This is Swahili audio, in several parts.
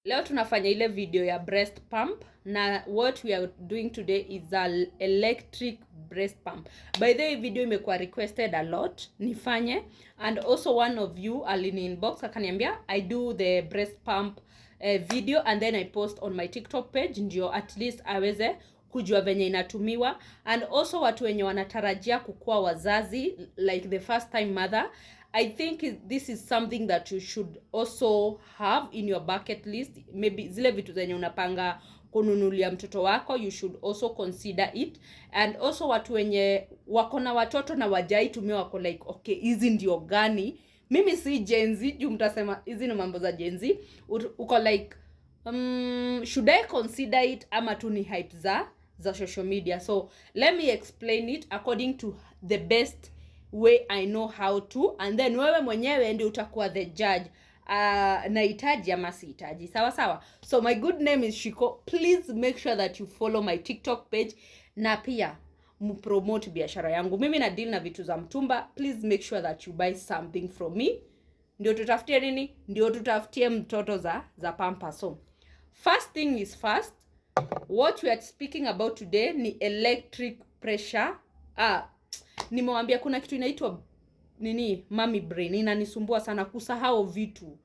Leo tunafanya ile video ya breast pump, na what we are doing today is a electric breast pump. By the way, video imekuwa requested a lot nifanye, and also one of you alini inbox akaniambia I do the breast pump video and then I post on my TikTok page ndio at least aweze kujua venye inatumiwa. And also watu wenye wanatarajia kukuwa wazazi, like the first time mother, I think this is something that you should also have in your bucket list. Maybe zile vitu zenye unapanga kununulia mtoto wako, you should also consider it. And also watu wenye wako na watoto na wajaitumia, wako like, "Okay, hizi ndio gani?" Mimi si Gen Z, juu mtasema hizi ni mambo za Gen Z. Uko like, "Should I consider it ama tu ni hype za social media?" So let me explain it according to the best way I know how to, and then wewe mwenyewe ndio utakuwa the judge, nahitaji ama sihitaji. Sawa sawa. So my good name is Shiko. Please make sure that you follow my TikTok page na pia mpromote biashara yangu. Mimi na deal na vitu za mtumba. Please make sure that you buy something from me ndio tutafutie nini, ndio tutafutie mtoto za pampa. So first thing is first, what we are speaking about today ni electric pressure. Ah, nimewambia kuna kitu inaitwa nini, mommy brain, inanisumbua sana kusahau vitu,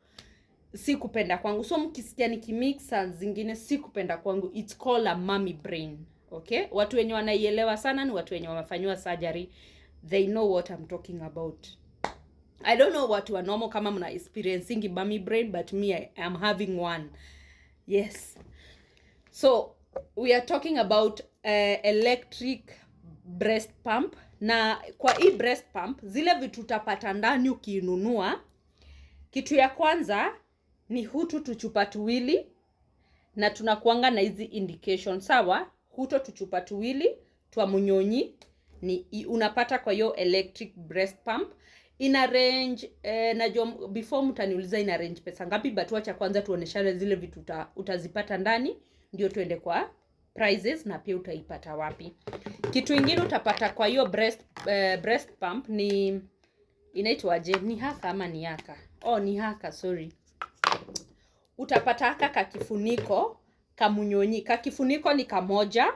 si kupenda kwangu. So mkisikia nikimix saa zingine, si kupenda kwangu, it's called a mommy brain, okay? Watu wenye wanaielewa sana ni watu wenye wamefanyiwa surgery. They know what I'm talking about. I don't know watu wa normal kama mna experiencing mommy brain, but me, I am having one. Yes. So we are talking about electric breast pump. Na kwa hii breast pump, zile vitu utapata ndani ukiinunua, kitu ya kwanza ni hutu tuchupa tuwili, na tunakuanga na hizi indication. Sawa? Huto tuchupa tuwili twa munyonyi ni unapata kwa hiyo electric breast pump. Ina range, najua before mtaniuliza ina range pesa ngapi, but wacha kwanza tuoneshane zile vitu utazipata ndani ndio tuende kwa prices na pia utaipata wapi. Kitu ingine utapata kwa hiyo breast pump ni, inaitwaje, ni haka ama ni haka? Oh, ni haka, sorry. Utapata haka kakifuniko kamunyonyi. Kakifuniko ni kamoja,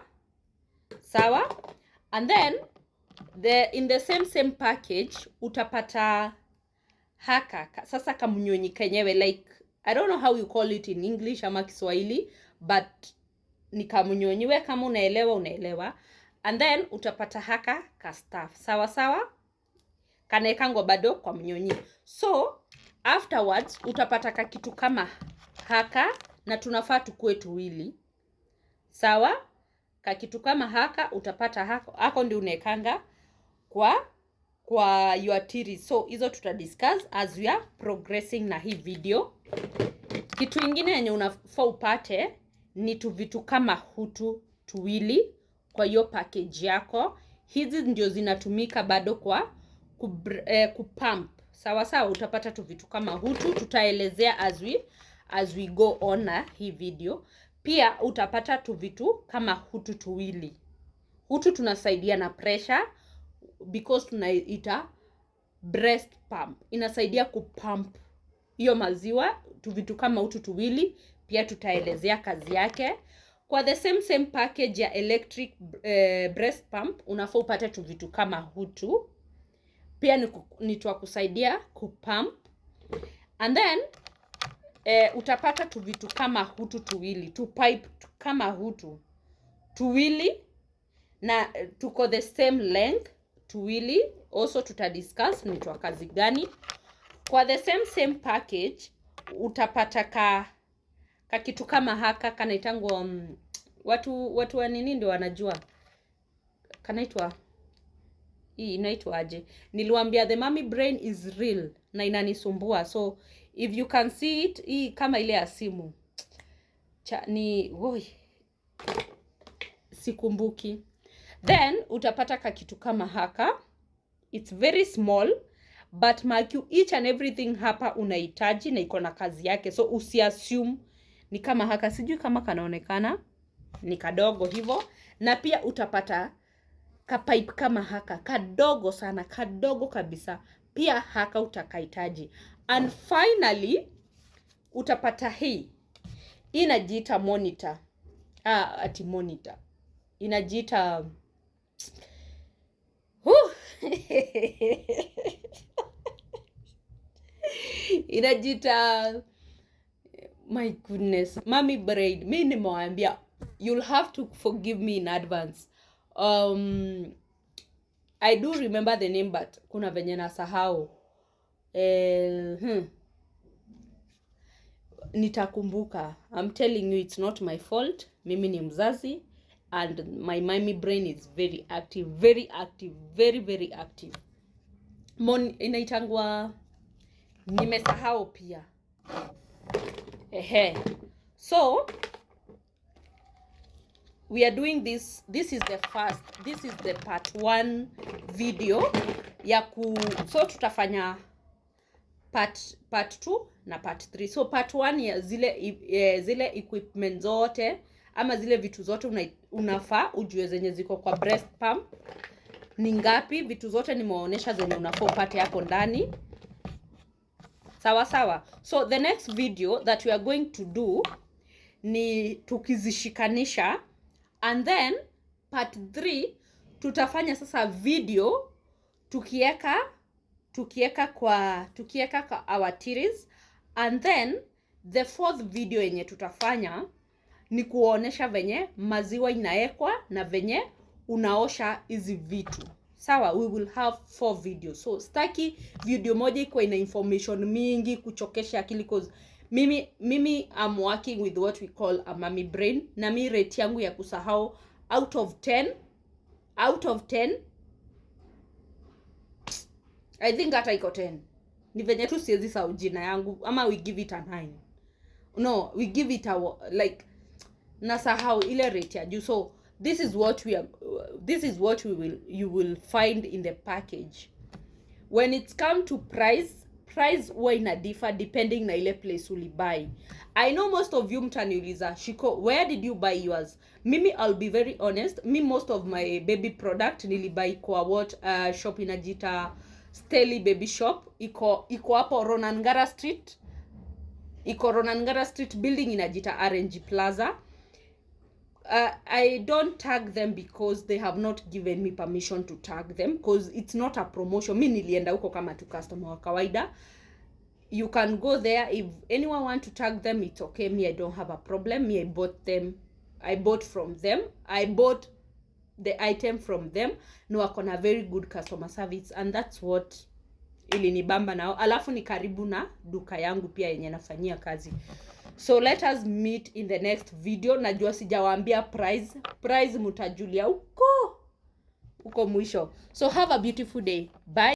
sawa? And then in the same same package utapata haka sasa kamunyonyi kenyewe. Like, I don't know how you call it in English ama Kiswahili, but ni kamunyonyi. We kama unaelewa, unaelewa. And then utapata haka ka stuff, sawa sawa, kanaekangwa bado kwa mnyonyi. So afterwards utapata kakitu kama haka, na tunafaa tukue tuwili, sawa? Kakitu kama haka utapata hako, hako ndio unaekanga kwa your tiri. So hizo tutadiscuss as we are progressing na hii video. Kitu ingine yenye unafaa upate ni tu vitu kama hutu tuwili kwa hiyo package yako. Hizi ndio zinatumika bado kwa kupump, sawa sawa? Utapata tu vitu kama hutu, tutaelezea as we go on na hii video. Pia utapata tu vitu kama hutu tuwili. Hutu tunasaidia na pressure because tunaita breast pump, inasaidia kupump hiyo maziwa. Tu vitu kama hutu tuwili pia tutaelezea kazi yake. Kwa the same same package ya electric breast pump, unafaa upate tu vitu kama hutu pia, ni twa kusaidia kupump. And then utapata tu vitu kama hutu tuwili, tu pipe kama hutu tuwili, na tuko the same length, tuwili. Also tutadiscuss ni twa kazi gani. Kwa the same same package utapata ka kitu kama haka kanaitangwa, watu wa nini ndio wanajua kanaitwa, hii inaitwa aje? Niliwaambia the mommy brain is real na inanisumbua. So if you can see it, hii kama ile ya simu cha ni, woi, sikumbuki. Then utapata ka kitu kama haka. It's very small, but mark you, each and everything hapa unahitaji na iko na kazi yake, so usiassume. Ni kama haka, sijui kama kanaonekana, ni kadogo hivyo. Na pia utapata kapipe kama haka, kadogo sana, kadogo kabisa. Pia haka utakahitaji. And finally utapata hii. Hii inajiita monitor. Ah, ati monitor inajiita. Huh! Inajiita, my goodness, mommy brain. Mi nimewaambia, you'll have to forgive me in advance. I do remember the name, but kuna venye nasahau. Nitakumbuka. I'm telling you, it's not my fault. Mimi ni mzazi and my mommy brain is very active, very active, very very active. Inaitangwa, nimesahau pia. Ehe, so we are doing this. This is the first, this is the part one video ya ku, so tutafanya part 2 na part 3. So part 1 ya zile equipment zote ama zile vitu zote unafaa ujue zenye ziko kwa breast pump ni ngapi. Vitu zote nimewaonyesha zenye unafaa upate hapo ndani, sawa sawa. So the next video that we are going to do ni tukizishikanisha, and then part 3 tutafanya sasa video tukieka kwa our titties, and then the fourth video yenye tutafanya ni kuonesha venye maziwa inaekwa na venye unaosha hizi vitu, sawa. We will have four videos. So staki video moja iko ina information mingi kuchokesha akili, 'cause mimi I'm working with what we call a mommy brain, na mi rate yangu ya kusahau out of 10, out of 10, I think hata iko 10. Ni venye tu siwezi sahau jina yangu. Ama we give it a 9? No, we give it a, like, nasahau ile rate ya juu. So this is what we will you will find in the package. When it's come to price, price huwa ina differ depending na ile place ulibuy. I know most of you mtaniuliza, "Shiko, where did you buy yours?" Mimi, I'll be very honest, me, most of my baby product nilibuy kwa what, shop inajita Steli Baby Shop. Iko hapo Ronangara Street. Iko Ronangara Street, building inajita RNG Plaza. I don't tag them because they have not given me permission to tag them, because it's not a promotion. Mi nilienda huko kama tu customer wa kawaida. You can go there. If anyone want to tag them, it's okay. Me, I don't have a problem. Me, I bought them. I bought from them. I bought the item from them. No, wako na very good customer service and that's what ilinibamba nao. Alafu ni karibu na duka yangu pia yenye nafanyia kazi. So let us meet in the next video. Najua sijawaambia price. Price mtajulia huko huko mwisho. So have a beautiful day. Bye.